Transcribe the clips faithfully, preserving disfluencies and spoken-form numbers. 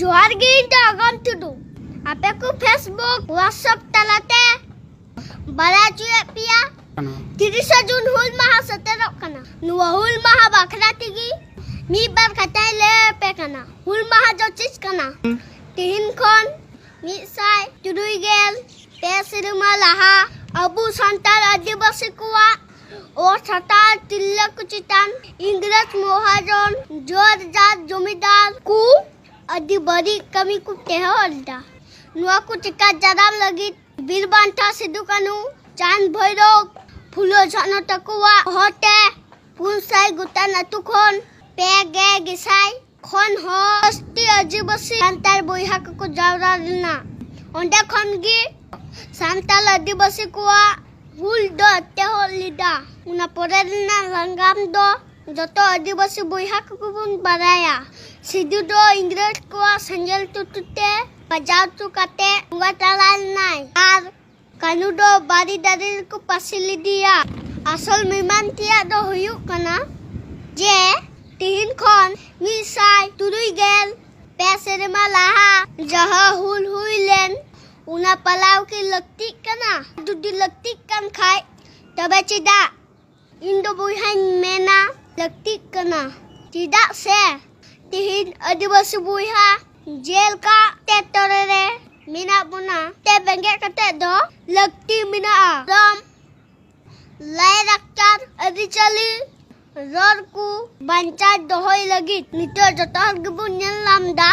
ᱡᱚᱦᱟᱨ ᱜᱮ, ᱤᱧ ᱫᱚ ᱟᱜᱟᱢ ᱴᱩᱰᱩ᱾ ᱟᱯᱮ ᱠᱚ Facebook, WhatsApp ᱛᱟᱞᱟᱛᱮ ᱵᱟᱲᱟᱭ ᱦᱚᱪᱚᱭᱮᱫ ᱯᱮᱭᱟ᱾ ᱛᱤᱨᱤᱥᱟ ᱡᱩᱱ ᱦᱩᱞ ᱢᱟᱦᱟ ᱥᱮᱴᱮᱨᱚᱜ ᱠᱟᱱᱟ᱾ ᱱᱚᱣᱟ ᱦᱩᱞ ᱢᱟᱦᱟ ᱵᱟᱠᱷᱨᱟ ᱛᱮᱜᱮ ᱢᱤᱫ ᱵᱟᱨ ᱠᱟᱛᱷᱟᱧ ᱞᱟᱹᱭ ᱟᱯᱮ ᱠᱟᱱᱟ᱾ ᱦᱩᱞ ᱢᱟᱦᱟ ᱫᱚ ᱪᱮᱫ ᱠᱟᱱᱟ? ᱛᱮᱦᱮᱧ ᱠᱷᱚᱱ ᱢᱤᱫ ᱥᱟᱭ ᱛᱩᱨᱩᱭ ᱜᱮᱞ ᱯᱮ ᱥᱮᱨᱢᱟ ᱞᱟᱦᱟ ᱟᱵᱚ ᱥᱟᱱᱛᱟᱲ ᱟᱹᱫᱤᱵᱟᱹᱥᱤ ᱠᱚᱣᱟᱜ ᱚᱛ ᱦᱟᱛᱟᱣ ᱛᱤᱨᱞᱟᱹ ᱠᱚ ᱪᱮᱛᱟᱱ ᱤᱝᱨᱮᱡᱽ ᱢᱚᱦᱟᱡᱚᱱ ᱡᱳᱨ ᱡᱟᱨ ᱡᱚᱢᱤᱫᱟᱨ ᱠᱚ ᱟᱹᱰᱤ ᱵᱟᱹᱲᱤᱡ ᱠᱟᱹᱢᱤ ᱠᱚ ᱴᱮᱦᱚ ᱞᱮᱫᱟ᱾ ᱱᱚᱣᱟ ᱠᱚ ᱪᱮᱠᱟ ᱡᱟᱨᱟᱢ ᱞᱟᱹᱜᱤᱫ ᱵᱤᱨ ᱵᱟᱱᱴᱟ ᱥᱤᱫᱩ ᱠᱟᱹᱱᱩ, ᱪᱟᱸᱫᱽ ᱵᱷᱳᱭᱨᱳᱵ, ᱯᱷᱩᱞᱳ ᱡᱷᱟᱱᱚ ᱛᱟᱠᱚᱣᱟᱜ ᱦᱚᱛᱮ ᱯᱩᱱ ᱥᱟᱭ ᱜᱚᱴᱟᱝ ᱟᱹᱛᱩ ᱠᱷᱚᱱ ᱯᱮ ᱜᱮ ᱜᱮᱥᱟᱭ ᱠᱷᱚᱱ ᱦᱚᱸ ᱡᱟᱹᱥᱛᱤ ᱟᱹᱫᱤᱵᱟᱹᱥᱤ ᱥᱟᱱᱛᱟᱲ ᱵᱚᱭᱦᱟ ᱠᱚᱠᱚ ᱡᱟᱣᱨᱟ ᱞᱮᱱᱟ᱾ ᱚᱸᱰᱮ ᱠᱷᱚᱱ ᱜᱮ ᱥᱟᱱᱛᱟᱲ ᱟᱹᱫᱤᱵᱟᱹᱥᱤ ᱠᱚᱣᱟᱜ ᱦᱩᱞ ᱫᱚ ᱮᱛᱚᱦᱚᱵ ᱞᱮᱫᱟ᱾ ᱚᱱᱟ ᱯᱚᱨᱮ ᱨᱮᱱᱟᱜ ᱱᱟᱜᱟᱢ ᱫᱚ ᱡᱚᱛᱚ ᱟᱹᱫᱤᱵᱟᱹᱥᱤ ᱵᱚᱭᱦᱟ ᱠᱚᱜᱮ ᱵᱚᱱ ᱵᱟᱲᱟᱭᱟ᱾ ᱥᱤᱫᱩ ᱫᱚ ᱤᱝᱨᱮᱡᱽ ᱠᱚᱣᱟᱜ ᱥᱮᱸᱜᱮᱞ ᱛᱩᱴᱤ ᱛᱮ ᱵᱟᱡᱟᱣ ᱦᱚᱪᱚ ᱠᱟᱛᱮ ᱵᱚᱸᱜᱟ ᱛᱟᱞᱟ ᱞᱮᱱᱟᱭ ᱟᱨ ᱠᱟᱹᱱᱩ ᱫᱚ ᱵᱟᱹᱨᱤ ᱫᱟᱨᱮ ᱨᱮᱠᱚ ᱯᱟᱹᱥᱤ ᱞᱮᱫᱮᱭᱟ᱾ ᱟᱥᱚᱞ ᱢᱮᱢᱟᱱ ᱛᱮᱭᱟᱜ ᱫᱚ ᱦᱩᱭᱩᱜ ᱠᱟᱱᱟ ᱡᱮ ᱛᱤᱦᱤᱧ ᱠᱷᱚᱱ ᱢᱤᱫ ᱥᱟᱭ ᱛᱩᱨᱩᱭ ᱜᱮᱞ ᱯᱮ ᱥᱮᱨᱢᱟ ᱞᱟᱦᱟ ᱡᱟᱦᱟᱸ ᱦᱩᱞ ᱦᱩᱭ ᱞᱮᱱ, ᱚᱱᱟ ᱯᱟᱞᱟᱣ ᱠᱤ ᱞᱟᱹᱠᱛᱤᱜ ᱠᱟᱱᱟ? ᱡᱩᱫᱤ ᱞᱟᱹᱠᱛᱤᱜ ᱠᱟᱱ ᱠᱷᱟᱡ, ᱛᱚᱵᱮ ᱪᱮᱫᱟᱜ? ᱤᱧ ᱫᱚ ᱵᱚᱭᱦᱟᱧ ᱢᱮᱱᱟ, ᱞᱟᱹᱠᱛᱤᱜ ᱠᱟᱱᱟ᱾ ᱪᱮᱫᱟᱜ ᱥᱮ ᱛᱤᱦᱤᱧ ᱟᱹᱫᱤᱵᱟᱹᱥᱤ ᱵᱚᱭᱦᱟ ᱡᱮᱞᱮᱠᱟ ᱮᱴᱠᱮᱴᱚᱬᱮ ᱨᱮ ᱢᱮᱱᱟᱜ ᱵᱚᱱᱟ, ᱛᱮ ᱵᱮᱸᱜᱮᱫ ᱠᱟᱛᱮ ᱫᱚ ᱞᱟᱹᱠᱛᱤ ᱢᱮᱱᱟᱜᱼᱟ᱾ ᱫᱷᱚᱨᱚᱢ, ᱞᱟᱭᱼᱞᱟᱠᱪᱟᱨ, ᱟᱹᱨᱤᱪᱟᱹᱞᱤ, ᱨᱚᱲ ᱠᱚ ᱵᱟᱧᱪᱟᱣ ᱫᱚᱦᱚᱭ ᱞᱟᱹᱜᱤᱫ ᱱᱤᱛᱚᱜ ᱡᱚᱛᱚ ᱦᱚᱲ ᱜᱮᱵᱚᱱ ᱧᱮᱞ ᱧᱟᱢ ᱮᱫᱟ᱾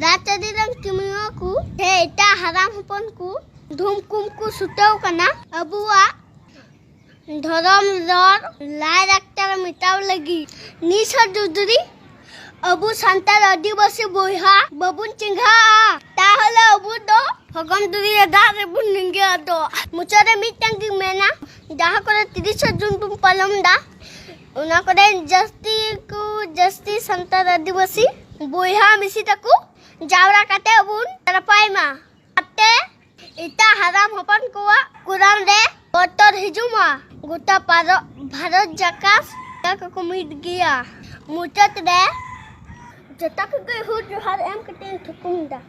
ᱨᱟᱡᱽᱟᱹᱨᱤ ᱨᱮᱱ ᱠᱟᱹᱢᱤᱭᱟᱹ ᱠᱚ ᱥᱮ ᱮᱴᱟᱜ ᱦᱟᱨᱟᱢ ᱦᱚᱯᱚᱱ ᱠᱚ ᱫᱷᱩᱢᱠᱩᱢ ᱠᱚ ᱪᱷᱩᱴᱟᱹᱣ ᱠᱟᱱᱟ ᱟᱵᱚᱣᱟᱜ ᱫᱷᱚᱨᱚᱢ, ᱨᱚᱲ, ᱞᱟᱭᱼᱞᱟᱠᱪᱟᱨ ᱢᱮᱴᱟᱣ ᱞᱟᱹᱜᱤᱫ᱾ ᱱᱤᱥ ᱦᱚᱸ ᱡᱩᱫᱤ ᱟᱵᱚ ᱥᱟᱱᱛᱟᱲ ᱟᱹᱫᱤᱵᱟᱹᱥᱤ ᱵᱚᱭᱦᱟ ᱵᱟᱵᱚᱱ ᱪᱮᱸᱜᱷᱟᱜᱼᱟ, ᱛᱟᱦᱚᱞᱮ ᱟᱵᱚ ᱫᱚ ᱦᱚᱜᱚᱢ ᱫᱚᱨᱭᱟ ᱫᱟᱜ ᱨᱮᱵᱚᱱ ᱞᱤᱸᱜᱤ ᱟᱫᱚᱜᱼᱟ᱾ ᱢᱩᱪᱟᱹᱫ ᱨᱮ ᱢᱤᱫᱴᱟᱝ ᱜᱤᱧ ᱢᱮᱱᱟ, ᱡᱟᱦᱟᱸ ᱠᱚᱨᱮ ᱛᱤᱨᱤᱥᱟ ᱡᱩᱱ ᱵᱚᱱ ᱯᱟᱞᱚᱱ ᱮᱫᱟ, ᱚᱱᱟ ᱠᱚᱨᱮ ᱡᱟᱹᱥᱛᱤ ᱠᱚ, ᱡᱟᱹᱥᱛᱤ ᱥᱟᱱᱛᱟᱲ ᱟᱹᱫᱤᱵᱟᱹᱥᱤ ᱵᱚᱭᱦᱟ ᱢᱤᱥᱤ ᱛᱟᱠᱚ ᱡᱟᱣᱨᱟ ᱠᱟᱛᱮ ᱵᱚᱱ ᱨᱟᱯᱟᱭ ᱢᱟ᱾ ᱟᱛᱮ ᱮᱴᱟᱜ ᱦᱟᱨᱟᱢ ᱦᱚᱯᱚᱱ ᱠᱚᱣᱟᱜ ᱠᱚᱨᱟᱣ ᱨᱮ ᱵᱚᱛᱚᱨ ᱦᱤᱡᱩᱜ ᱢᱟ᱾ ᱜᱚᱴᱟ ᱯᱟᱨᱚ-, ᱵᱷᱟᱨᱚᱛ ᱡᱟᱠᱟᱛ ᱠᱚᱠᱚ ᱢᱤᱫ ᱜᱮᱭᱟ᱾ ᱢᱩᱪᱟᱹᱫ ᱨᱮ ᱡᱚᱛᱚ ᱠᱚᱜᱮ ᱦᱩᱞ ᱡᱚᱦᱟᱨ ᱮᱢ ᱠᱟᱛᱮ ᱤᱧ ᱛᱷᱩᱠᱩᱢ ᱮᱫᱟ᱾